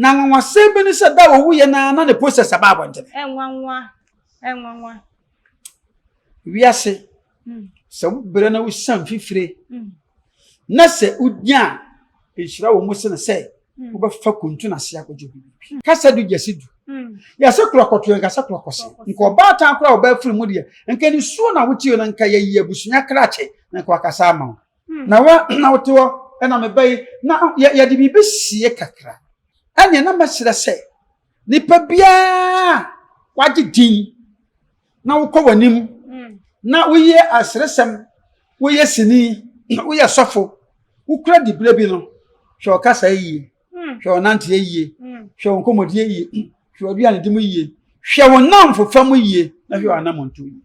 Na nwanwasɛm bi ne sɛ da a ɔwuiɛ no ara na ne posters aba abɔntene. Ɛnwanwa, ɛnwanwa. Wiase, sɛ wobrɛ na wosian fifire na sɛ wonya a, nhyira wɔ mu sene sɛ wobɛfa kuntun ase akɔgye obi biribi. Kasa du gyasi du. Yɛsɛ korɔ kɔto yɛn kasa korɔ kɔse. Nka ɔbaatan koraa a ɔbaa firi mu deɛ, nka nisuo na wotie no, nka yɛyi abusua krakye na nka wakasa ama wo. Na wa na wote hɔ ɛna meba yi na yɛde biribi sie kakra. Ɛneɛ na mɛsrɛ sɛ nipa biara wagye din na wokɔ w'anim na woyɛ aseresɛm, woyɛ sini, woyɛ sɔfo, wokura diberɛ bi no, hwɛ ɔkasa yie, hwɛ ɔnanteɛ yie, hwɛ wo nkɔmmɔdie yie, hwɛ w'aduanedi mu yie, hwɛ wo nnamfofa mu yie, na hwɛ w'anammɔntuo yie.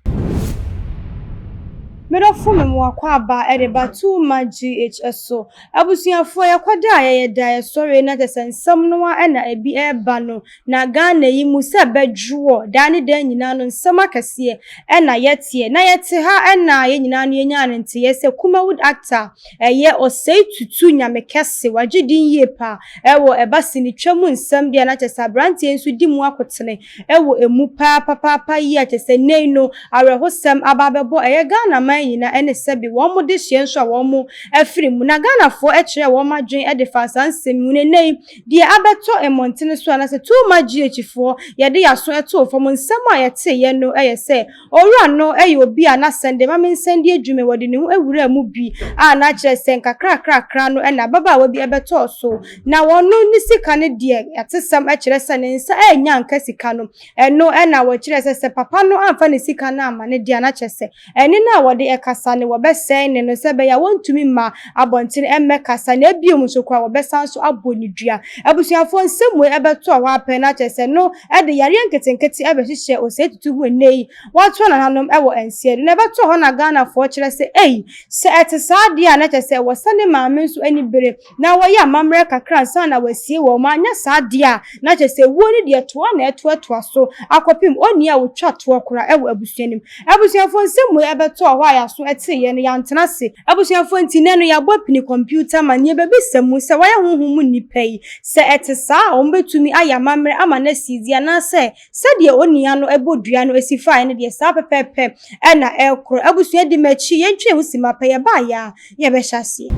Me dɔfo me mo akwaaba de ba too ma GH so. Abusuafoɔ yɛkɔda a yɛyɛ da yɛsɔre na kyɛsɛ nsɛm no ara na ebi reba no na Ghana yi mu sɛ bɛdwoɔ daa ne daa nyinaa no nsɛm akɛseɛ na yɛteɛ na yɛte ha na yɛn nyinaa no yɛnyaa no nteeɛ sɛ Kumawood actor ɛyɛ Osei Tutu Nyame Kɛse wagye din yie paa ɛwɔ ɛba sinitwa mu nsɛm deɛ na kyɛsɛ abranteɛ yi nso di mu akotene ɛwɔ ɛmu paa papaapa yie a kyɛsɛ nnɛ yi no awerɛhosɛm aba abɛbɔ ɛyɛ Ghana man nyinaa ɛne sɛbe wɔn dehyeɛ nso a wɔn afiri mu na Ghanafoɔ ɛkyerɛɛ wɔn adwene ɛde faa saa nsɛm yi ho na nnɛ yi Deɛ abɛtɔ mmɔntene so anaasɛ Tuuma GH foɔ yɛde y'aso too fam nsɛm a yɛteeɛ no yɛ sɛ owura no yɛ obi a n'asɛnde ma mensɛnde adwuma wɔde ne ho wuraa mu bi a na kyerɛ sɛ nkakrakrakra no na ababaawa bi bɛtɔɔ so na wɔno ne sika no deɛ atesɛm kyerɛ sɛ ne nsa annya anka sika no ɛno na wɔkyerɛ sɛ sɛ papa no amfa ne sika no amma no deɛ a na kyerɛ sɛ Ɛnne no a wɔde kasa no, wɔbɛsɛe nne no sɛ ɛbɛyɛ a wɔntumi mma abɔnten mmɛkasa, na bio nso koraa wɔbɛsan nso abɔ no dua. Abusuafoɔ, nsɛm wei bɛto hɔ ara pɛ na kyerɛ sɛ no de yareɛ nketenkete bɛhyehyɛ Osei Tutu ho ɛnnɛ yi. Wɔatoa nananom wɔ nseɛ do. Na ɛbɛto hɔ na Ghanafoɔ kyerɛ sɛ ei, sɛ ɛte saa deɛ a na kyerɛ sɛ ɛwɔ sɛ ne maame nso ani bere na wɔyɛ amammerɛ kakra ansa na wɔasie wɔn, anyɛ saa deɛ a, na kyerɛ sɛ wuo no deɛ toa na ɛtoatoa so akɔpem onii a ɔtwa toɔ koraa wɔ abusua no mu. Abusuafoɔ nsɛm wei ɛbɛtɔɔ hɔ a yɛaso teeɛ no, yɛantena ase. Abusuafoɔ nti nnɛ no yɛabɔ apini kɔmputa ma nea ɛbɛbisa mu sɛ wɔayɛ honhom mu nnipa yi, sɛ ɛte saa a wɔbɛtumi ayɛ amammerɛ ama no asi dzi anaasɛ sɛdeɛ onua no bɔ dua no si faeɛ no deɛ saa pɛpɛɛpɛ na ɛrekorɔ. Abusua di m'akyi, yɛntwe yɛn ho simma pɛ, yɛbaeɛ a yɛbɛhyɛ aseɛ.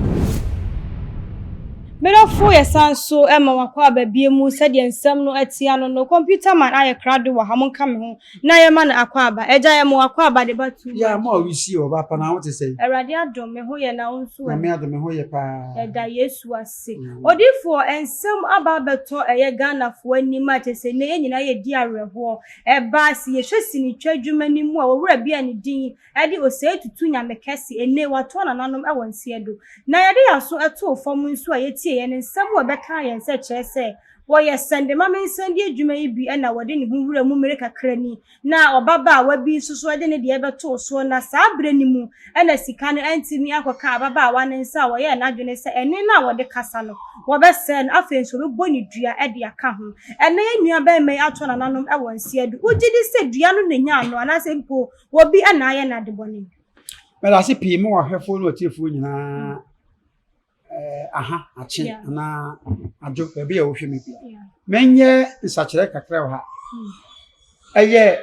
Me dɔfo yɛsan so ma wakɔ aba bie mu sɛdeɛ nsɛm no te ano no computer man ayɛ krado wɔ ha monka me ho na yɛma no akwaaba agya yɛma wo akwaaba de ba too much. Yeah mo a ɔresie ɔba pa na ho te sɛn? Awurade adom me ho yɛ na wo nso ɛ? Nyame adom me ho yɛ paa. Yɛda Yesu ase. Odiyifoɔ nsɛm aba abɛtɔ ɛyɛ Ghanafoɔ anim a kyerɛ sɛ nnɛ yɛn nyinaa yɛdi awerɛhoɔ. Ɛbaa se yɛhwɛ sinitwa adwuma no mu a owura bi a ne din de Osei Tutu Nyame Kɛse, ennɛ watoa nananom wɔ nseɛ do. Na yɛde yɛn aso too fam nso a yɛtieeɛ no nsɛm a ɛbɛkaa yɛn sɛ kyerɛ sɛ wɔyɛ sɛndemamensɛnde adwuma yi bi na wɔde ne ho wura mu mmere kakra ni na ɔbabaawa bi nso so de ne deɛ bɛtoo soɔ na saa berɛ no mu na sika no antumi ankɔka ababaawa no nsa a wɔyɛɛ n'adwene sɛ ɛnne no a wɔde kasa no wɔbɛsɛe no afei nso wɔbɛbɔ no dua de aka ho. Ɛnnɛ yɛn nuabarima yi ato nananom wɔ nseɛ do. Wogye di sɛ dua no na ɛnyaa no anaasɛ mpo obi na ayɛ no adebɔne? Meda ase pii ma w'ahwɛfoɔ ne w'atiefoɔ nyinaa eh, aha akye anaa adwo baabi a wohwɛ me bia. Menyɛ nsakyerɛ kakra wɔ ha. Ɛyɛ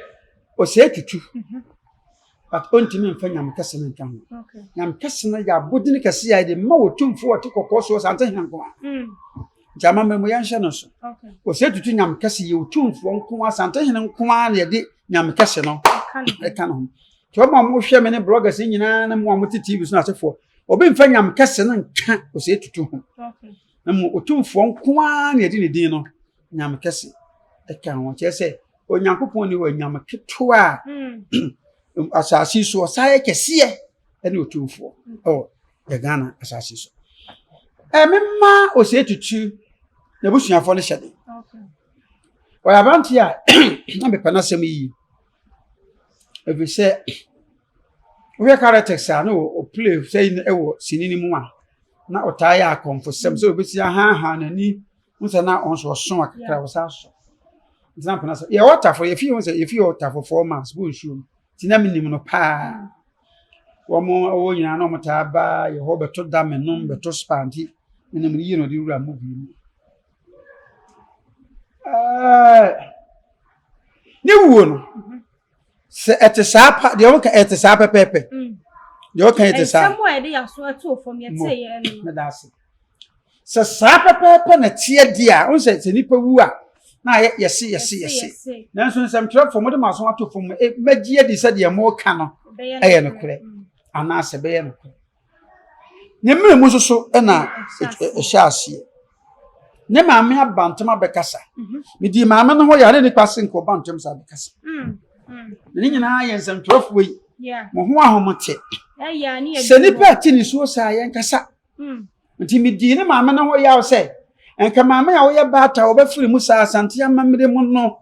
ɔsɛe tutu but ɔntumi mfa nyame kɛse no nka ho. Nyame kɛse no yɛ abodin kɛse a yɛde ma otumfoɔ ɔte kɔkɔɔ soɔ Asante hene nko a. Nti amammerɛ mu yɛnhyɛ no so. Ɔsɛe tutu nyame kɛse yɛ otumfoɔ nko a Asante hene nko a na yɛde nyame kɛse no ɛka ne ho. Nti wɔn a wɔhwɛ me ne bloggers nyinaa ne mo a mote TV so no asefoɔ, obi mfa nyame kɛse no nka ɔsɛe tutu ho. Na mmom otumfoɔ nko ara na yɛde ne din no nyame kɛse ɛka ho. Kyerɛ sɛ Onyankopɔn ni hɔ nyame ketewa a asase so ɔsan yɛ kɛseɛ ɛne otumfoɔ ɛwɔ yɛ Ghana asase so. Ɛmema ɔsɛe tutu n'abusuafoɔ no hyɛ den. Ɔyɛ aberanteɛ a na mepɛ n'asɛm yie. Ɛfiri sɛ wohwɛ characters a na ɔplay sɛ wɔ sini no mu a na ɔtaa yɛ akɔmfosɛm sɛ obɛsi ahaahaa n'ani ho sɛ na ɔno nso ɔso a kakra ɔsan so nti na mpena sɛ yɛwɔ tafo yɛfie ho sɛ yɛfie wɔ tafo 4 miles bɔ nsuo mu nti na menim no paa wɔn wɔ nyinaa na wɔn taa ba yɛ hɔ bɛto da menom bɛto spa nti menim no yie na ɔde wura movie mu. Ne wuo no, sɛ ɛte saa pa deɛ wɔka ɛte saa pɛpɛɛpɛ. Deɛ wɔka ɛte saa. Nsɛm a yɛde yɛaso ɛto fam yɛte yɛ no. Meda ase. Sɛ saa pɛpɛɛpɛ na teɛ deɛ a, wɔn sɛ sɛ nipa wu a na ayɛ yɛse yɛse yɛse. Nanso nsɛmtwerɛfoɔ mo de mo aso ato fam mɛgye adi sɛ deɛ mo ka no ɛyɛ nokorɛ anaasɛ ɛbɛyɛ nokorɛ. Ne mmerɛ mu nso so na ɛhyɛ aseɛ. Ne maame aba ntɛm abɛkasa. Mhm. Medii maame no ho yɛ ne nipa se nka ɔba ntɛm saa abɛkasa. Mm, mm. Na ne nyinaa yɛ nsɛmtwerɛfoɔ yi. Mo ho ahomote. Sɛ nipa ɛte ne suo saa yɛnkasa. Mm. Nti medii ne maame no ho yaw sɛ nka maame a woyɛ baata a wɔbɛfiri mu saa Asante amammerɛ mu no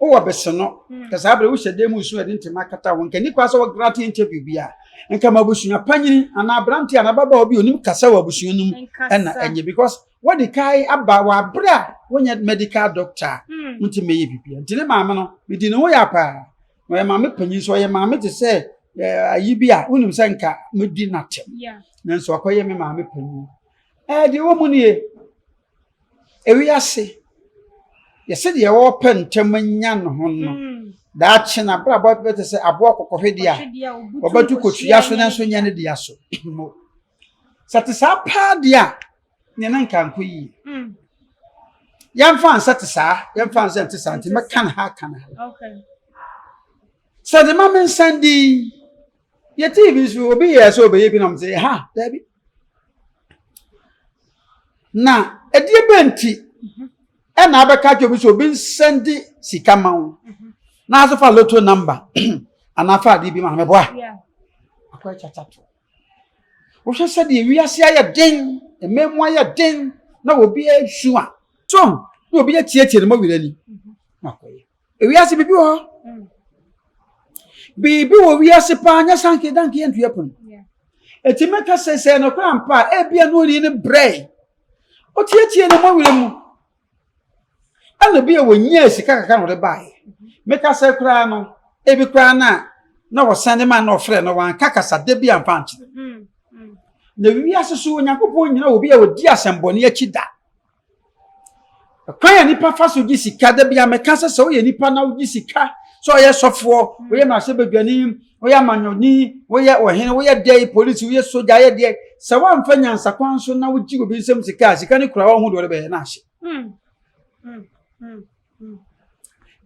wowɔ bese no hmm. ka saa berɛ wohyɛ dan mu su ɛde ntoma akata wo nka nni kwa sɛ wɔgrante interview bi a nka ma abusua panyini anaa aberante anaa ababaawa bi onim kasa wɔ abusua no mu ɛna ɛnyɛ because wɔde kae aba wɔ abere a wonyɛ medical doctor hmm. nti mɛyɛ biribi nti ne maame no medi ne ho yɛ paa ɔyɛ maame panyin so ɔyɛ maame te sɛ ayi bi a wonim sɛ nka medi n'atɛm nanso akɔyɛ me maame panyin ɛɛ deɛ wɔ mu nie Ewiase, yɛsɛ deɛ ɔrepɛ ntɛm anya ne ho no, mm. daakye na abrabɔ bɛte sɛ aboa kɔkɔhwedeɛ a wɔbɛto kotua so nanso nyɛ ne dea so. Sɛ te saa paa deɛ a, ne ne nka nkɔ yie. Mm. Yɛmfa nsɛ te saa, yɛmfa nsɛ nte saa, nti mɛka ne ha ka ne ha. Sɛ de ma me nsan din, yɛ TV so obi yɛ sɛ ɔbɛyɛ bi nam sɛ ha daabi. Na ɛdeɛ bɛ nti ɛna abɛka kyerɛ obi sɛ obi nsɛnde sika ma wo na aso fa lotto number anaa fa adeɛ bi ma no mɛboa akɔyɛ kyakya to wohwɛ sɛdeɛ wiase ayɛ den mmaa mu ayɛ den na obi asu a so na obi atietie ne mɔwerɛ ni na akɔyɛ Ewiase biribi wɔ hɔ. Biribi wɔ wiase paa nyɛ sanke danke yɛ ntua pono. Eti mɛka sɛ sɛ nokora ampa a ebia no oni ne brɛ. Otietie ne mɔwerɛ mu. Ɛna bi a wɔnyaa sika kakra na wɔde baeɛ. Meka sɛ koraa no ebi koraa na na wɔsan de ma na ɔfrɛ no wanka kasa da bi amfa ankyerɛ. Mm, mm. Na wiase so Onyankopɔn nyina obi a ɔdi asɛmbɔne akyi da. Kwan a nipa fa so gye sika da bi a meka sɛ sɛ woyɛ nipa na wogye sika sɛ ɔyɛ sɔfoɔ mm. woyɛ mmarahyɛbadwani woyɛ amanyɔni woyɛ ɔhene woyɛ dɛ polisi woyɛ sogya woyɛ deɛ sɛ woamfa nyansakwan so na wogye obi nsam sika a sika no kura wɔn ho deɛ wɔde bɛyɛ no ahye mm. mm.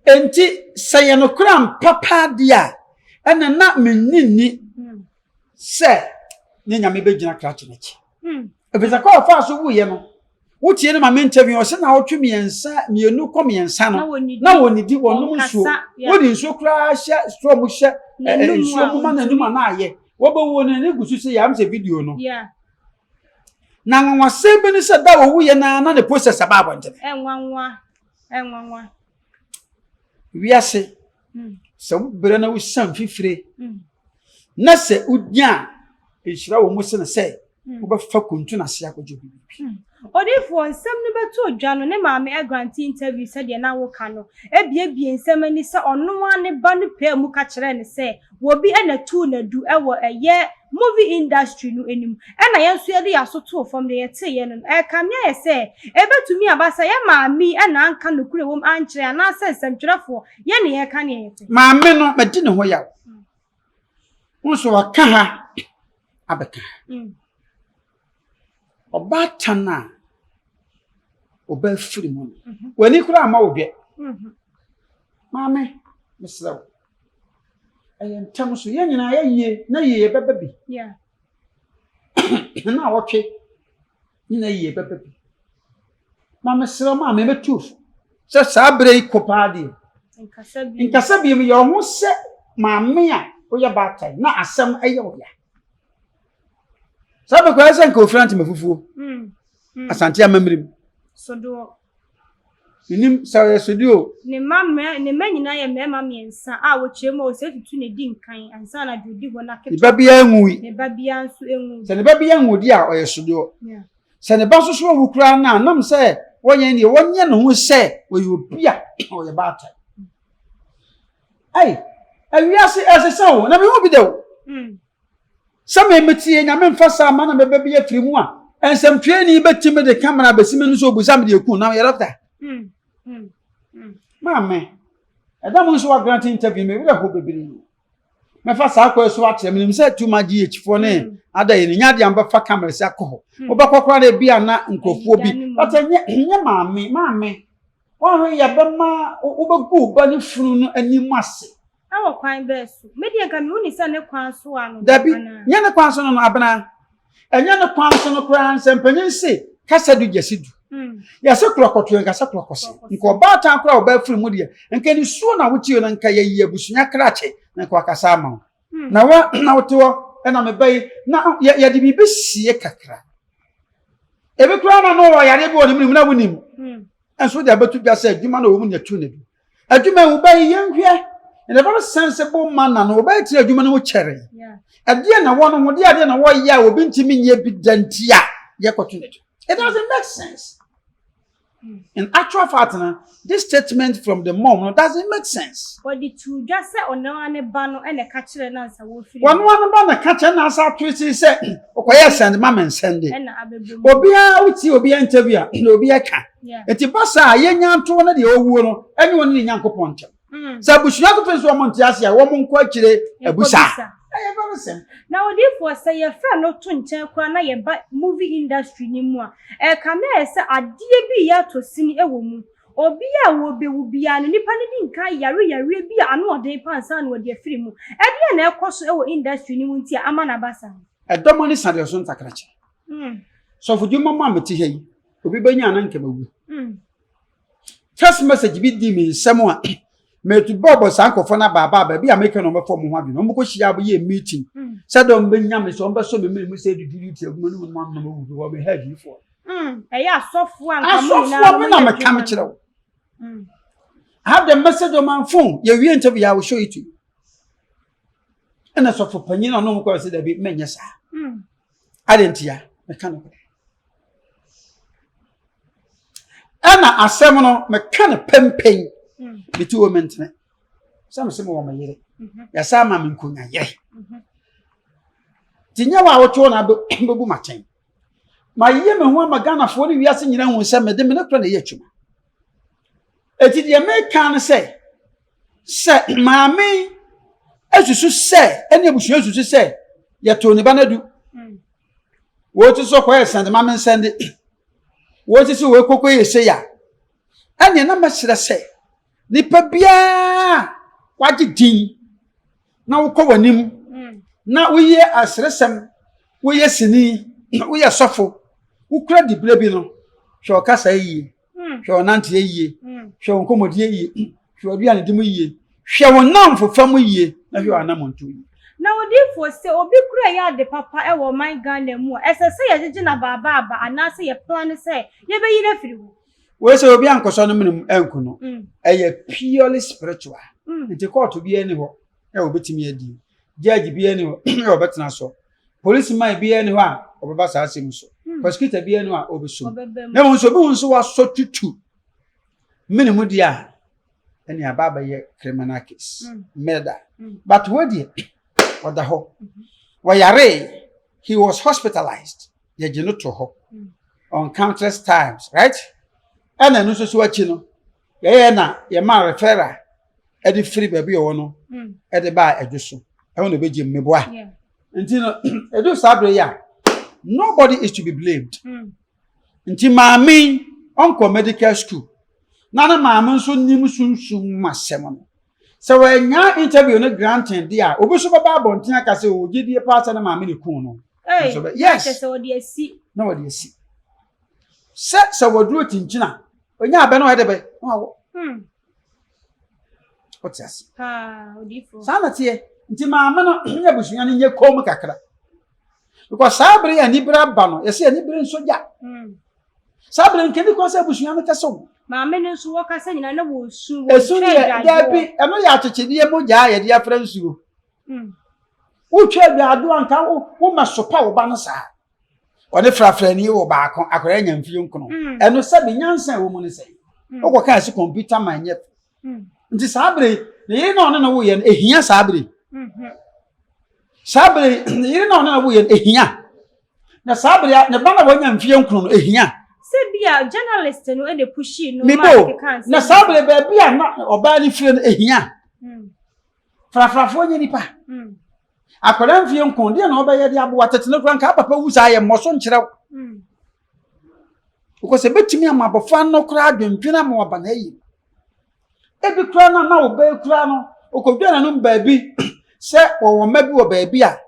Enti sɛ yɛ nokorɛ ampa paa deɛ a ɛna na menni nni sɛ ne nyame bɛgyina krakye n'akyi ɛfiri sɛ kɔ ɔfaa so wuyɛ no Wotie no ma me interview ɔsɛ na ɔtwe mmiɛnsa mmienu kɔ mmiɛnsa no na wɔnidi wɔnom nsuo wode nsuo koraa hyɛ straw mu hyɛ nsuo mu ma n'anum a na ayɛ wɔbɛwuo no ne gu so sɛ yɛam sɛ video no na nwanwasɛm bi ne sɛ da wɔwuyɛ no na ne process aba abɔntene ɛnwanwa ɛnwanwa wiase hmm. sɛ wobrɛ na wosian fifire hmm. na sɛ wonya a nhyira wɔ mu sene sɛ hmm. wobɛfa kuntu no ase akɔgye obi biribi. Odiyifoɔ, nsɛm no bɛtoo dwa no, ne maame grante interview sɛdeɛ na woka no, ebiebie nsɛm ani sɛ ɔno ara ne ba no paa mu ka kyerɛɛ no sɛ wɔbi na tuu no adu wɔ ɛyɛ movie industry no anim. Ɛna yɛn nso yɛde yɛn aso too fam deɛ yɛteeɛ no no, ɛrekame ayɛ sɛ ɛbɛtumi aba sɛ yɛn maame yi na anka nokorɛ wom ankyerɛ yɛn anaasɛ nsɛmtwerɛfoɔ yɛn na yɛreka deɛ yɛpɛ. Maame no, madi ne ho yaw. Wo nso waka ha abɛka ha. Mm. Ɔbaatan a ɔba afiri mu no, mhm. w'ani koraa ama wo dwɛ. Mhm. Maame, mesrɛ wo, ɛyɛ ntɛm so yɛn nyinaa yɛyie na yie yɛbɛba bi. Na awɔtwe nyina yie bɛba bi. Na mesrɛ wo maame mɛtu fo sɛ saa berɛ yi kɔ paa deɛ nkasa bio yɛ wo ho sɛ maame a woyɛ baatan na asɛm ɛyɛ wo ya saa bɛkɔ ayɛ sɛ nka ofira ntoma fufuo mm, mm. asante amammerɛ mu menim sɛ ɔyɛ sodeɛ o ne mma ne mma nyinaa yɛ mmarima mmiɛnsa a wɔkyerɛ mu a ɔsɛ tutu na edi nkan ansa na deɛ odi hɔ na ketewa ne ba biara nwui ne ba biara nso nwui sɛ ne ba biara nwu di a ɔyɛ sodeɛ Sɛ ne ba nso so awu koraa no a, nam sɛ wɔnyɛ deɛ wɔnyɛ ne ho sɛ wɔyɛ obi a ɔyɛ baatan. Ai, awiase ɛsesa o, na mehu bi da o. Mm. Sɛ me metie nyame mfa saa ma na mɛbɛ bi afiri mu a, nsɛmtwerɛni bɛtumi de kamera bɛsi m'ani so obusa me deɛ ku na yɛ dɔkta. Mm. Mm. Maame, ɛda mo nso wa grant interview me werɛ ho bebree. Mɛfa saa kwan so akyerɛ menim sɛ too much GH foɔ ne mm. ada yɛ no nya adeɛ ambɛfa camera si akɔ hɔ. Mm. Wobɛkɔ koraa na ebi ana nkurɔfoɔ bi. But ɛnyɛ nyɛ maame maame. Wɔn yɛ bɛma wobɛgu wo ba ne funu no anim ase. Ɛwɔ kwan bɛɛ so. Me deɛ nka mehu ne sɛ ne kwan so ano. Dabi, nyɛ ne kwan so no no abena. Ɛnyɛ ne kwan so no koraa nsɛ mpanyin se kasa du gyesi du. Hmm. Yɛsɛ korɔkɔto yɛn kasa korɔkɔse. Nka ɔbaatan koraa ɔbaa firi mu deɛ nka ne suo na wotie no nka yɛyi abusua krakye na nka wakasa ama wo. Hmm. Na wa na wote hɔ ɛna meba yi na yɛde biribi sie kakra. Ebi koraa na no wɔ yareɛ bi wɔ ne mu na wonim. Hmm. Nso de abɛto dwa sɛ adwuma na wɔ mu na ɛtu ne do. Adwuma yi wobɛyɛ yɛnhwɛ in a very sensible manner no wobɛyɛ tena adwuma no mu kyɛre. Ɛdeɛ na wɔ no ho deɛ adeɛ na wɔyɛ a obi ntumi nyɛ bi da nti a yɛkɔto no It doesn't make sense. In actual fact, no, this statement from the mom no doesn't make sense. Wɔde tu dwa sɛ ɔno ara ne ba no na ɛka kyerɛ no ansa wɔfiri. Wɔn ara ne ba na ɛka kyerɛ no ansa ato esi sɛ ɔkɔyɛ sɛnde ma me nsɛnde. Ɛna abɛbɔ mu. Obiara wotie obiara interview a na obiara ka. Enti ba saa a, yɛnya ntow no deɛ ɔwuo no ɛne ɔne ne Nyankopɔn ntam. Mm. Sɛ abusua to nso wɔn nte ase a, wɔn nkɔ akyire abusa. Ɛyɛ very simple. Na odiifoɔ sɛ yɛfrɛ no to nkyɛn koraa na yɛba movie industry no mu a, ɛkame ayɛ sɛ adeɛ bi reyɛ atɔ sini wɔ mu. Obi a ɔrebɛwu biara no, nipa no di nkan yare yareɛ bi a ano ɔden pa ansa na ɔde afiri mu. Ɛdeɛn na ɛkɔ so wɔ industry no mu nti a ama no aba saa? Ɛdɔm ani sa deɛ ɔso ntakrakyɛ. Mm. Sɔfodwuma mu a mete ha yi, obi bɛnya na nka mawu. Mm. Text message bi di me nsɛm a metu bɔɔbɔ saa nkurɔfoɔ no abaabaa baabi a meka na wɔbɛfa wɔn ho adwene. Wɔkɔhyia yɛ meeting mm. sɛ dɛ wɔbɛnya me sɛ wɔbɛsɔ me mene mu sɛ dududu ti aguma no mu no anam awu bi wɔ me ha adiyifoɔ. Mm. Ɛyɛ asɔfoɔ a nka mo nyinaa asɔfoɔ me na meka me kyerɛ wo. Mm. I have the message on my phone. Yɛwie interview, I will show it to you. Ɛna sɔfo panyin a ɔno mu kɔɔ sɛ dabi mɛnyɛ saa. Adɛn ntia? Meka nokorɛ. Ɛna asɛm no meka no pɛmpɛn. Hmm. Mete wɔ mentene. Sɛ mese mewɔ me yere. Mhm. Yɛsa ama me nkonya yere. Mhm. Nti nyɛ wɔ a wote hɔ na bɛbu m'atɛn. Mayɛ me ho ama Ghanafoɔ ne wiase nyina hu sɛ mede me ne korɛ na ɛyɛ adwuma. Eti deɛ meka no sɛ Sɛ maame susu sɛ ɛne abusua susu sɛ yɛtoo ne ba no adu wɔti sɛ kɔyɛ sɛnde ma mensɛnde wɔti sɛ wɔkɔkɔ yɛ sei a ɛneɛ na mɛserɛ sɛ nipa biara wagye din na wokɔ w'anim na woyɛ aseresɛm woyɛ sini woyɛ sɔfo wokura diberɛ bi no hwɛ ɔkasa yie hmm. hwɛ ɔnanteɛ yie hmm. hwɛ wo nkɔmmɔdie yie hwɛ w'aduane di mu yie hwɛ wo nnamfofa mu yie na hwɛ w'anammɔntuo yie. Na odiyifoɔ, sɛ obi kura yɛ ade papa wɔ ɔman Ghana mu a, ɛsɛ sɛ yɛgyegye no abaabaaba anaasɛ yɛ plane sɛ yɛbɛyi no afiri hɔ? Wei sɛ obi ankɔsɔ no mene mu anku no, mm. ɛyɛ purely spiritual. Mm. Nti kɔɔto biara ni hɔ a obetumi adi. Judge biara ni hɔ a ɔbɛtena so. Polisi man biara ni hɔ a ɔbɛba saa asɛm so. Hmm. Prosecutor biara ni hɔ a ɔbɛso. Na mmom nso obi hu nso wasɔ tutu mene mu deɛ a ɛne aba abɛyɛ criminal case hmm. murder. Hmm. But wɔ deɛ ɔda hɔ. Wɔyaree he was hospitalized yɛgye no to hɔ on countless times right ɛna ɛno nso so akyi no yɛyɛ na yɛma referral ɛde firi baabi a ɔwɔ no mm. ɛde baa ɛdwo so ɛhɔ na ɛbɛgye mmeboa nti no ɛdu saa berɛ yi a nobody is to be blamed mm. nti maame ɔnkɔ medical school na ne maame nso nim sunsum mu asɛm no sɛ wɔanya interview no granting de a obi nso bɛba abɔnten aka sɛ ɔgye die paa sɛ ne maame ne kun no yes na wɔde asi sɛ sɛ wɔduro kyinkyin a onya abɛ na ɔyɛ de bɛ na wawɔ hmm. ɔte ase saa na teɛ nti maame no ne abusua no nyɛ kɔn mu kakra because saa bere yɛ anibere aba no yɛsɛ anibere nso gya hmm. saa bere nkɛni kɔ sɛ abusua no kɛsɛ wo maame no nso wɔkasa nyinaa na wɔsu esu deɛ daabi ɛno yɛ akyekyedeɛ mogya a yɛde afra nsuo hmm. wotwa adwaado anka wo ma sopa wo ba no saa ɔne frafrani wɔ baako akwadaa nya mfie nkono mm. ɛno sɛbi nyansa ɛwɔ mu no sɛ mm. wokɔ kaa si kɔmputa ma ɛnyɛ mm. nti saa bere ne yere na ɔne no woyɛ no ehia saa bere mm-hmm. saa bere ne yere na ɔne no woyɛ no ehia na saa bere ne ba na wanya mfie nkono no ehia. Sɛ Sɛ bi a journalist no na pushii no Me maa bo, no kekaa nsɛm na bi. saa bere baabi a na ɔbaa no firi no ehia. Frafrafoɔ nyɛ nipa. Akwadaa mfie nko deɛ na ɔbɛyɛ de aboa tete no koraa nka papa wu saa yɛ mmɔ so nkyerɛ wo. Because ebetumi ama abɔfra no koraa adwendwene ama waba n'ayi. Ebi koraa no na ɔbaa koraa no ɔkɔdwa n'anom baabi sɛ wɔwɔ mma bi wɔ baabi a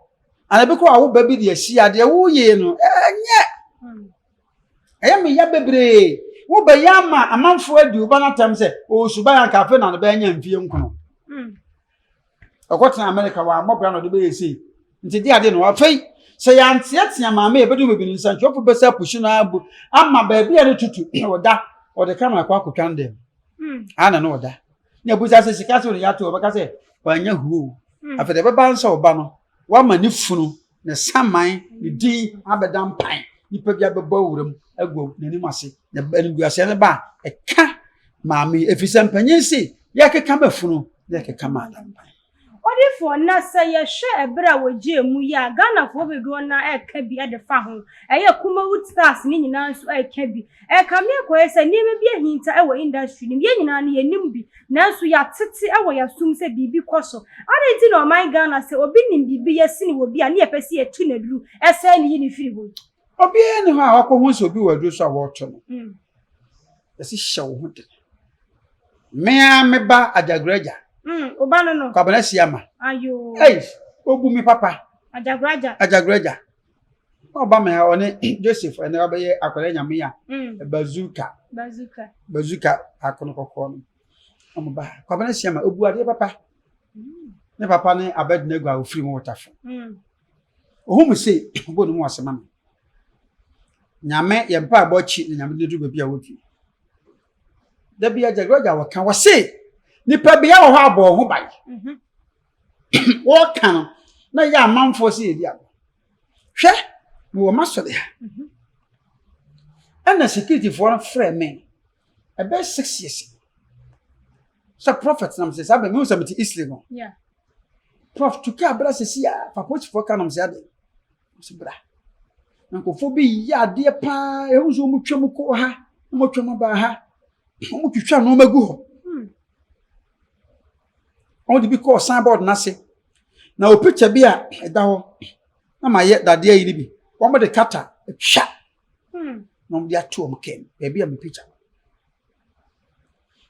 ana ebi koraa awo ba bi de asi adeɛ woyɛ no ɛnyɛ. Ɛyɛ me ya bebree. Wobɛyɛ ama amanfoɔ adi wo ba no atɛm sɛ ɔwɔ suban anka afei na ne bɛnya mfie nkono. Ɔkɔtena Amerika wammɔ bra na ɔde bɛyɛ sei. Nti de ade no afei sɛ yɛanteatea maame yɛbɛdu baabi no nsɛntwerɛfo bɛsɛ apusi no abu ama baabi a no tutu ɔda ɔde kamera kɔ akɔtwa no dɛm. Ana no ɔda. Na abusa sɛ sika sɛ ɔde yɛato ɔbɛka sɛ wanya huo. Afei deɛ ɛbɛba nsa ɔba no wama ne funu ne saman ne din abɛda mpan nipa bi abɛbɔ awura mu agu n'anim ase na animguaseɛ no ba a ɛka maame yi ɛfiri sɛ mpanyin se yɛkeka ma funu na yɛkeka ma adampan. Odifoɔ, na sɛ yɛhwɛ ɛberɛ a wɔgyee mu yi a, Ghanafoɔ dodoɔ no ara reka bi de fa ho. Ɛyɛ Kumawood stars no nyinaa nso reka bi. Ɛrekame akɔyɛ sɛ nneɛma bi ahinta wɔ industry no mu. Yɛn nyinaa no yɛnim bi, nanso yɛatete wɔ yɛn asom sɛ biribi kɔ so. Adɛn nti na ɔman Ghana sɛ obi nim biribi yɛ sene obi a ne yɛpɛ sɛ yɛtu no aduru, sɛe no, yi no firi hɔ yi? Obiara nni hɔ a wakɔhu sɛ obi wɔ aduru so a wɔreto no. Yɛse hyɛ wo ho den. Me ara me ba Agyagoragya. Wo ba no no. Kwabena Asiama. Ayoo. Ei, obu me papa. Agyagoragya. Agyagoragya. Na ɔba me ha ɔne Joseph ɛnɛ wabɛyɛ akwadaa nyame a. Bazooka. Bazooka. Bazooka akono kɔkɔɔ no. Ɔmo ba ha. Kwabena Asiama obu adeɛ papa. Ne papa ne Abednego a ofiri mu wɔ Ohun me sei, ɔbɔ ne mu ase ma me. Nyame yɛ mpaebɔ akyi na Nyame de duru baabi a wɔduru. Da bi agyagragya wɔka wɔse nipa bia wɔ hɔ abɔ ho ban. Wɔka no na yɛ amanfoɔ sɛ yɛdi agorɔ. Hwɛ mewɔ m'asɔre ha. Ɛna securityfoɔ no frɛ me ɛbɛyɛ 6 years sɛ prophet nam sɛ saa bɛ mehu sɛ mete Eastleigh no. Prof tu kaa bra sɛsi a fa polisifoɔ ka nom sɛ ade sɛ bra na nkurɔfoɔ bi yɛ adeɛ paa ɛhu sɛ wɔn twam kɔ ha na wɔn twam aba ha wɔn twitwa nneɛma gu hɔ wɔn de bi kɔɔ signboard n'ase na o picture bi a ɛda hɔ na ma yɛ dadeɛ yi ni bi wɔn de kata atwa na wɔn de ato wɔn kɛn baabi a mi picture.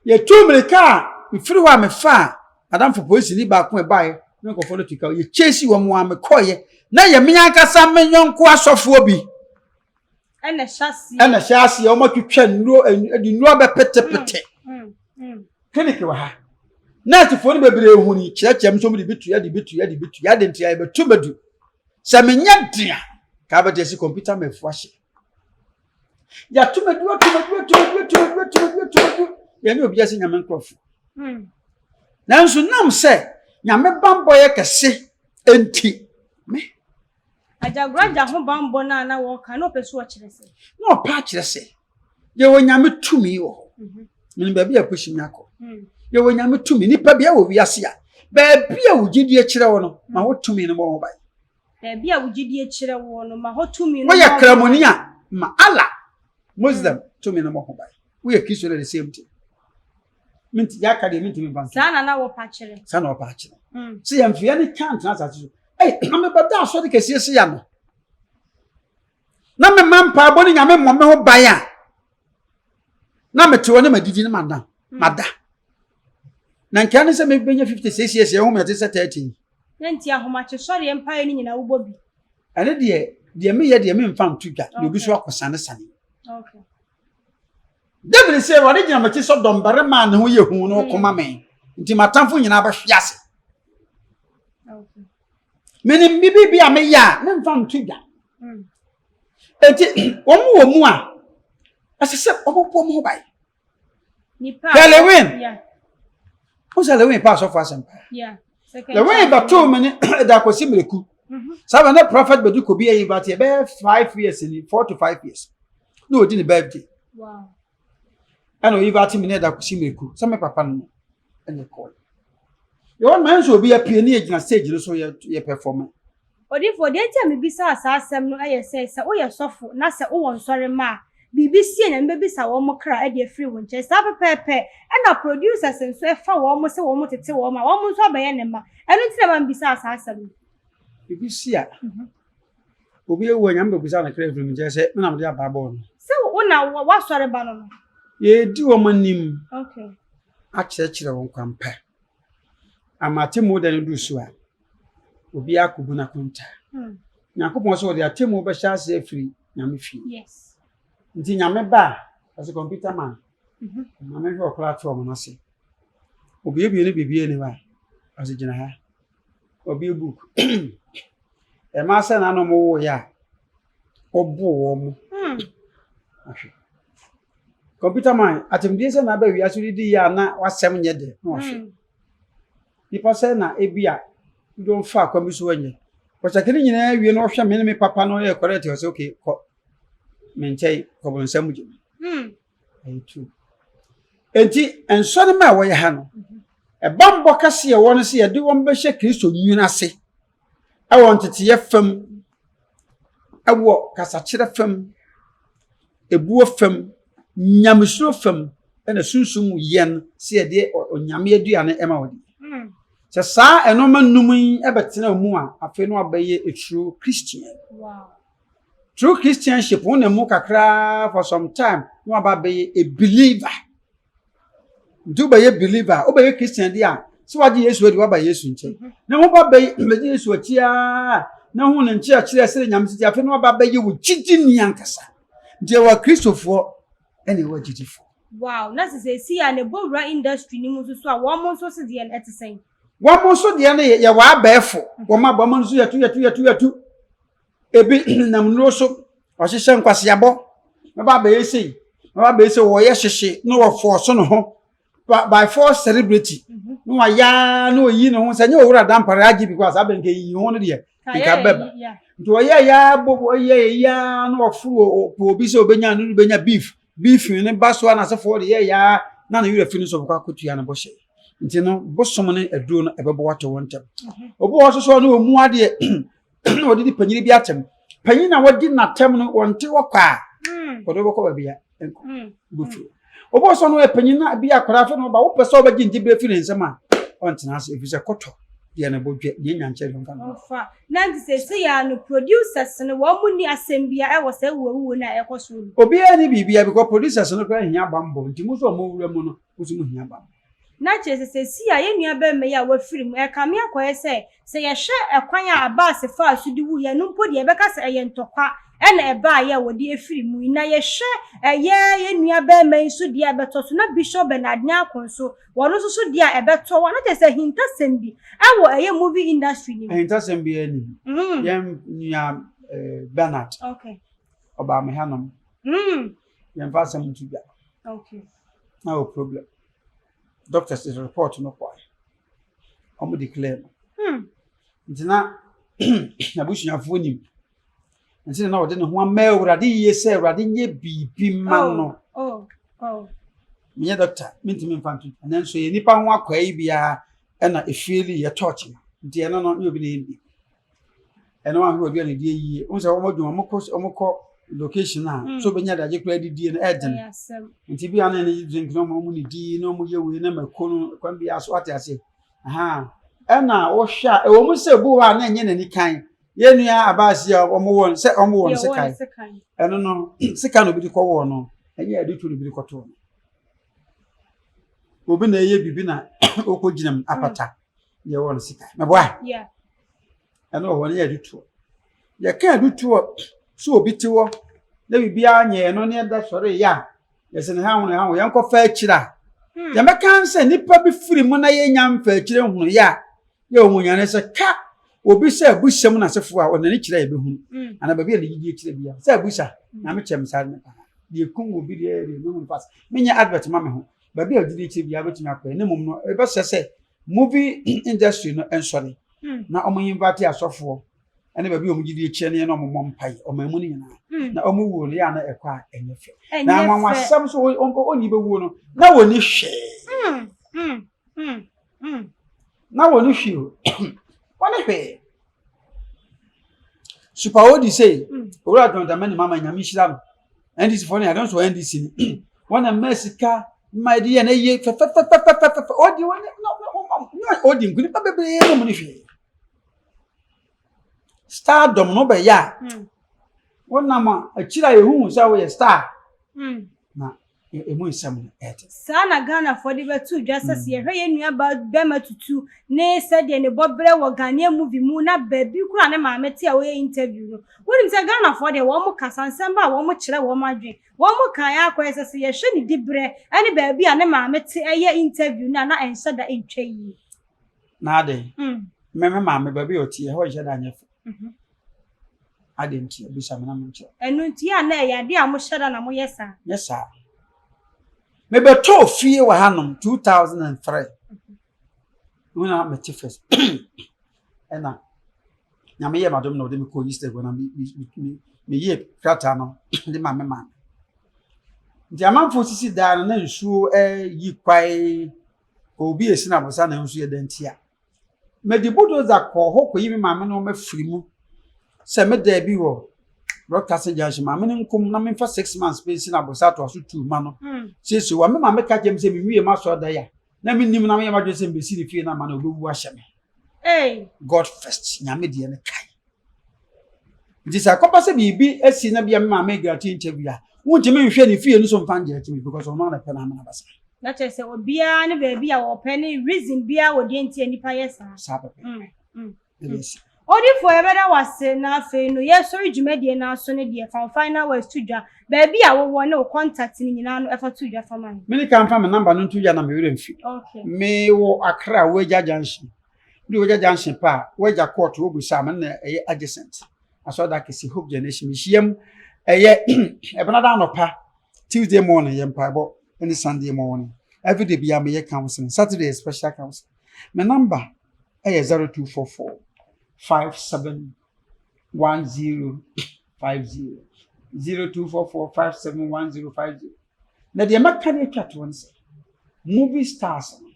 Yɛtuu mmirika a mefiri hɔ a mefaa adamfo polisini baako a ɛbaeɛ ne nkurɔfoɔ no tu ka yɛkyɛsi wɔn a mekɔeɛ na yɛ me ankasa me yɔnko asɔfoɔ bi ɛna ɛhyɛ aseɛ wɔn atwitwa nnuro ɛde nnuro abɛpetepete clinic wɔ ha nɛɛsefoɔ no bebree hu ni kyerɛkyerɛ m sɛ wɔn de bi tu yɛ de bi tu yɛ de bi tu yɛ de nti yɛbɛtu bɛdu sɛ menyɛ den a kaa bɛte asi kɔmputa ma afu ahyɛ Yɛato me du, ato me du, ato me du, ato me du, ato me du, ato me du. Yɛne obi ase nyame nkurɔfo. Nanso nam sɛ nyame bammɔ yɛ kɛse nti me. Agyagoragya ho bammɔ no a na wɔka na ɔpɛ so ɔkyerɛ sɛ. Na ɔpɛ akyerɛ sɛ yɛwɔ nyame tumi wɔ hɔ. Menim baabi a pusi mi akɔ. Yɛwɔ nyame tumi. Nipa bi wɔ wiase a baabi a wo gyidie kyerɛ wo no ma wo tumi no bɔ ho ban. Baabi a wo gyidie kyerɛ woɔ no, ma hɔ tumi no Woyɛ Kramoni a, ma Allah, Muslim, tumi no mmɔ ho ban. Woyɛ Kristo no the same thing. Minti, yɛaka deɛ mintumi mfa nto. Saa na na wɔpa kyerɛ. Saa na wɔpa akyerɛ. Sɛ yɛmfeɛ ne ka ntena asase so. Ei, na mebɛda asɔre kɛseɛ se ya no. Na mema mpaebɔ ne Nyame mmɔ me ho ban a, na mete hɔ na madidi na mada. Mada. Na nka ne sɛ mebɛnya 56 years ɛho mɛte sɛ 30. Na nti ahomakye sɔreɛ mpaeɛ no nyinaa wobɔ bi? Ɛno deɛ, deɛ meyɛ deɛ memfa nto dwa, na obi so akɔsane sane. David sɛ, Awurade gyina m'akyi sɛ dɔmbarima a ne ho yɛ hu no ɔko ma me, nti m'atamfo nyinaa bɛhwe ase. Menim biribi bi a meyɛ a memfa nto dwa. Enti wɔn wɔ mu a, ɛsɛ sɛ wɔbɔ wɔn ho ban. Hwɛ Lewin. Wo sɛ Lewin pa asɔfo asɛm paa. Lewin bɛtoo me ne ɛda akɔsi mmireku. Saa bɛ ne prophet bɛdu kɔ bi ayi ba te ɛbɛyɛ 5 years ni, 4 to 5 years. Na ɔdi ne birthday. Ɛna oyi ba te me ne ɛda akɔsi mmireku sɛ me papa no ɛna ɛkɔɔ. Yɛwɔ no nso obi apue ne yɛgyina stage no so yɛ yɛ perform. Odiyifoɔ, deɛ nti a mebisaa saa asɛm no yɛ sɛ, sɛ woyɛ sɔfo na sɛ wowɔ nsɔremma a, biribi si a Nyame bɛbisa wɔn kra de afiri wo nkyɛn. Saa pɛpɛɛpɛ ɛna producers nso fa wɔn sɛ wɔn tete wɔn a wɔn nso abɛyɛ ne mma. Ɛno nti na ɛma mebisaa saa asɛm no. Biribi si a, obi awu a Nyame bɛbisa ne kra afiri me nkyɛn sɛ me na mede abaa bɔɔ no. Sɛ wo na w'asɔre ba no no. Yɛredi wɔn anim akyerɛkyerɛ wɔn kwan pa. Ama atemmuo da no duru so a, obiara akɔbu n'akontaa. Nyankopɔn sɛ ɔde atemmuo bɛhyɛ ase afiri Nyame fie. Yes. Nti Nyame ba a, ɔsɛ computer man. Ma menhwɛ ɔkora ato ɔmo no ase. Obiebie no biribiara ni hɔ a, ɔsɛ gyina ha. Ɔbie book. Ɛmaa sɛ na na ɔmo woeɛ a, ɔboo wɔn. Ahwɛ. Computer man, atemdie sɛ na aba wiase didi yɛ a na wasɛm nyɛ dɛ na wahwɛ. Nipa sɛ na ebi a wode ɔmfa akwan bi so anyɛ. Ɔkyɛke ne nyinaa wie na ɔhwɛ me ne me papa no yɛ correct ɔsɛ okay kɔ me nkyɛn kɔ bonsam gye me. Ɛyɛ true. Enti nsɔremma a wɔyɛ ha no, ɛbammɔ kɛse a ɛwɔ no sɛ yɛde wɔn bɛhyɛ Kristo nwini ase ɛwɔ nteteyɛ fam, ɛwɔ kasakyerɛ fam, ebuo fam, nyamesuro fam, ɛna sunsum mu yɛn sɛ yɛde onyame aduane ɛma wɔde. Sɛ saa ɛnɔɔma nnum yi ɛbɛtena mu a, afei no abɛyɛ a true Christian. Wow. True Christianship wo na mu kakraa for some time na waba abɛyɛ a believer. Nti wobɛyɛ believer, wobɛyɛ Christian di a, sɛ wagye Yesu adi waba Yesu nkyɛn. Na woba bɛyɛ bɛgye Yesu akyi ara na hu ne nkyerɛkyerɛ sɛ Nyame tete afei na waba abɛyɛ wo gyidini ankasa. Nti ɛwɔ Akristofoɔ ɛna ɛwɔ agyidifoɔ. Wow, na sɛ sɛsi a ne bɔ wura industry no mu nso so a wɔn nso so deɛ no ɛte sɛn? Wɔn nso deɛ no yɛwɔ abɛɛfo, wɔn abɔ wɔn nso yɛtu yɛtu yɛtu yɛtu. Ebi nam nnuro so, ɔhyehyɛ nkwaseabɔ, bɛba abɛyɛ sei, bɛba abɛyɛ sei, wɔyɛ hyehye na wɔfɔɔso ne ho by force celebrity na wayɛ na oyi ne ho sɛ nyɛ owura dampare agye bi kɔ a saa bɛ nka yiyi ho no deɛ nka bɛba nti ɔyɛ ya bɔ ɔyɛ ya na ɔforo obi sɛ obenya no benya beef beef ne ba so a n'asefoɔ de yɛ ya na ne werɛ fi no so ɔbɛkɔ akɔtua ne bɔhyɛ nti no bosom ne aduro no ɛbɛbɔ wato wɔn ntam obi wɔ hɔ so so ɔne ɔmu adeɛ na ɔde di panyin bi atɛm panyin na wɔdi n'atɛm no wɔnte hɔ kwa a wɔde bɛkɔ baabi a nkɔ bɛfiri obi wɔ sɛ ɔno yɛ panyin na bi akwadaa afei na ɔba wopɛ sɛ ɔbɛgye ngye berɛ firi ne nsam a ɔntena ase ɛfiri sɛ kɔtɔ deɛ ne bɔ dwɛ deɛ nya nkyɛn deɛ ɔmfa no ɔfa na nti sɛ sɛ yɛ no producers no wɔn mu ni asɛm bia ɛwɔ sɛ wuwuo no a ɛkɔ so no obiara ni biribia because producers no koraa hia bammɔ nti mo nso ɔmo wura mu no mo nso mo hia bammɔ. Na kyerɛ sɛ seesei a yɛn nuabarima yi a wafiri mu, ɛrekame akɔyɛ sɛ, sɛ yɛhwɛ ɛkwan a Abbas faa so de wuiɛ no mpo deɛ, yɛbɛka sɛ ɛyɛ ntɔkwa na ɛbaeɛ a wɔde afiri mu yi. Na yɛhwɛ ɛyɛ yɛn nuabarima yi nso deɛ a ɛbɛtɔ so, na Bishop Bernard Nyarko nso, wɔn nso so deɛ a ɛbɛtɔ hɔ a, na kyerɛ sɛ ahintasɛm bi wɔ ɛyɛ movie industry no mu. Ahintasɛm biara nni mu. Yɛn nua Bernard, ɔbaa me hanom. Yɛmfa asɛm nto dwa. Na wɔ problem. Doctors de report no kɔe. Wɔn declare no. Nti na n'abusuafoɔ nim. Nti na ɔde ne ho ama Awurade yie sɛ Awurade nyɛ biribi ma oh, no. Oh, oh. Menyɛ doctor, mentumi mfa nto dwa. Nanso yɛ nipa ho akwaa yi biara ɛna efieli yɛ touch no. Nti ɛno no, ne obi na yɛ bi. Ɛno ahwɛ obi a ne deɛ yie. Wɔn sɛ wɔn adwuma wɔn kɔ wɔn kɔ location a mm. so bɛnya adagye koraa didie no ɛden. Nti bi a na ne drink na wɔn ne di na wɔn yɛ wei na mako no kwan bi aso ate ase. Ɛna wɔhwɛ a ɛwɔ mu sɛ ebu hɔ a na ɛnyɛ n'ani kan. Yɛn nua abaasi a wɔn wɔ sɛ wɔn wɔ no sekan. Ɛno no sekan na obi de kɔ wɔ no ɛnyɛ ɛde tu na obi de kɔto no. Obi na ɛyɛ biribi na ɔkɔ gyina mu apata. Yɛ wɔ no sekan. Mɛboa. Ɛno wɔ hɔ no yɛ adutoɔ. Yɛka adutoɔ sɛ obi te hɔ na biribiara nyɛɛ no ne ɛda sɔre yɛ a yɛsɛ ne ha ho ne ha ho yɛnkɔfa akyire a hmm. yɛbɛka sɛ nnipa bi firi mu na yɛnya mfa akyire hunu yɛ a yɛ wɔn nyane sɛ ka obi sɛ abusam n'asefoɔ a ɔnani kyerɛ yɛbɛhunu hmm. anaa baabi a ne yidie kyerɛ bia sɛ abusa hmm. na mekyɛ me saa ne paa deɛ kum obi deɛ deɛ mehu no fast menyɛ advert ma me ho baabi a ɔgyidie kyerɛ bia bɛtumi akɔ ne mmom no ɛbɛsɛ sɛ movie industry no nsɔre hmm. na wɔn invite asɔfoɔ ɛne baabi a wɔn gyidie kyerɛ ne na wɔn mmɔ mpaeɛ wɔn mu no nyinaa hmm. na wɔn wuo no yɛ ana ɛkɔ a ɛnyɛ fɛ na anwanwasɛm so wɔn bɛwuo no na wɔn ni hwee hmm, na wɔn ni hwee o wɔn ni hwee super odi sei owura John Dramani Mahama nyame nhyira no. NDC foɔ no yɛ adɔnso NDC ni wɔn na mmaa sika mmaa yɛde yɛ na yie fɛfɛfɛfɛfɛfɛ ɔdi wɔn na na ɔdi nku nipa bebree na wɔn ni hwee stardom no bɛyɛ a wɔn nam a akyire a ehu sɛ wɔyɛ star na emu nsɛm no ɛte. Saa na Ghanafoɔ de bɛto dwa sɛ sɛ yɛhwɛ yɛn nua baa bɛrima Tutu ne sɛdeɛ ne bɔberɛ wɔ Ghanaian movie mu na baabi koraa ne maame te a ɔyɛ interview no, wonim sɛ Ghanafoɔ deɛ wɔn kasa, nsɛm ba a wɔn kyerɛ wɔn adwene. Wɔn kaeɛ ara kɔyɛ sɛ sɛ yɛhwɛ ne diberɛ ne baabi a ne maame te yɛ interview no a na ɛnhyɛ da ntwa yie. Na adɛn? Me me maame baabi a ɔte ɛhɔ nhyɛ da nyɛ fɛ. Adɛn nti? Bisa me na menkyerɛ. Ɛno nti a na ɛyɛ adeɛ a mohyɛ da na moyɛ saa? Nyɛ saa. Mebɛtɔɔ fie wɔ hanom 2003. Mu na mete first. Ɛna Nyame yɛ m'adom na ɔde me kɔɔ East Legon na meyɛɛ krataa no de ma me maame. Nti amanfoɔ sisi dan no na nsuo yi kwae obi esi na abosa na nso yɛ dan tia. Mede bulldozer kɔɔ hɔ kɔyi me maame nneɛma firi mu sɛ me dan bi wɔ Broadcasting Junction maame no nkom na memfa 6 months pɛ nsi na abosa atoa so tu ma no. Siesie wa me maame ka kyerɛ me sɛ menwie m'asɔre dan a na mennim na meyɛ m'adwene sɛ mbɛsi ne fie no ama no ɔbɛwu ahyɛ me. Hey. God first, Nyame deɛ no kae. Nti sɛ akɔba sɛ biribi asi na bia me maame grant interview a, wontumi nhwɛ ne fie no so mfa ngye akyi because ɔno ana pɛ no amena basa. Na kyerɛ sɛ obiara ne baabi a wɔpɛ ne reason biara wɔ deɛ nti a nipa yɛ saa. Saa pɛpɛ. Ɛde asi. Odifoɔ yɛbɛda wo ase na afei no yɛsɔre dwumadie no aso no deɛ fa wo final words to dwa baabi a wowɔ ne wo contact no nyinaa no ɛfa to dwa fa ma yɛn. Mene ka mfa me number no nto dwa na me werɛ mfi. Okay. Me wɔ Accra Weija Junction. Wode Weija Junction pa a, Weija court wɔ busa me na ɛyɛ adjacent. Asɔreda kɛse Hope Generation mehyiam ɛyɛ ɛbenada anɔpa Tuesday morning yɛ mpaebɔ ne Sunday morning. Every day bia meyɛ counseling. Saturday yɛ special counseling. Me number ɛyɛ 0244 57 1050 0244 57 1050. Na deɛ mɛka de atwa toɔ no sɛ movie stars no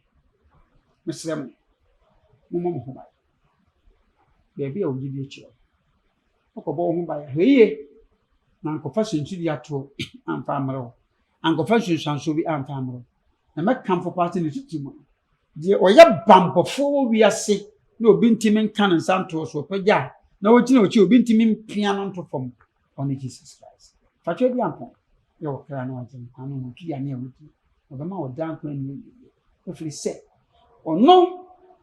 mesrɛ mo mommɔ mo ho ban baabi a wogye di akyerɛ wokɔbɔ wo ho ban ahwɛ yie na ankɔfa sunsudi atoɔ amfa ammerɛ wo ankɔfa nsunsuansoɔ bi amfa ammerɛ wo na mɛkamfo paa sɛ ne titi mu no deɛ ɔyɛ bambɔfoɔ wɔ wiase na obi ntumi nka ne nsa ntoɔ so ɔpɛgya a na ɔgyina akyi obi ntumi mpia no nto fam ɔne Jesus Christ fatwa bi ampɔn yɛ wɔ kra no agye nkwa no ho tuya ne a wodi ɔbɛma wo daa nkwa ne awie ɛfiri sɛ ɔno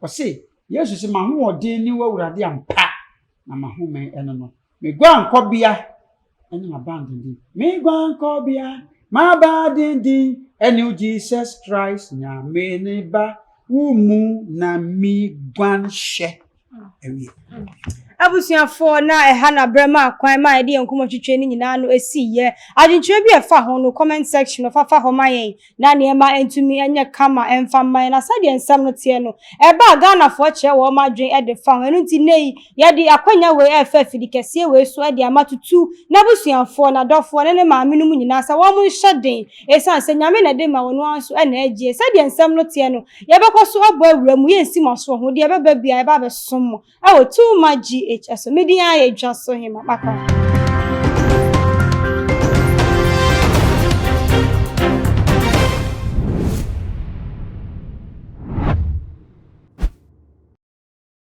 ɔse Yesu sɛ m'ahoɔden ne w'Awurade ampa na m'ahome ɛno no me guankɔbea ɛne m'abandenden me guankɔbea m'abandenden ɛne wo Jesus Christ Nyame ne ba wo mu na mi guan hyɛ awie. Abusuafoɔ na ɛha na berɛ ma kwan ma yɛde yɛn nkɔmmɔ twitwe no nyinaa no esi yɛ adwenkyerɛ bi a ɛfa ho no comment section no fafa hɔ ma yɛn na nneɛma ntumi nyɛ kama ɛmfa mma yɛn na sɛdeɛ nsɛm no teɛ no ɛba a Ghanafoɔ kyerɛ wɔn adwene de fa ho. Ɛno nti nnɛ yi yɛde akwanya wei ɛrefa afidi kɛseɛ wei so de ama Tutu n'abusuafoɔ, n'adɔfoɔ ne ne maame no mu nyinaa sɛ wɔn nhyɛ den ɛsiane sɛ Nyame na ɛde ma wɔn ara nso na ɛgyeɛ. Sɛdeɛ nsɛm no teɛ no yɛbɛkɔ so abɔ awura mu, yɛnsi mo aso wɔ ho, deɛ ɛbɛba biara yɛba abɛsom mo ɛwɔ Too Much GH so. Me din ara yɛ Dwaso Hema. Makra.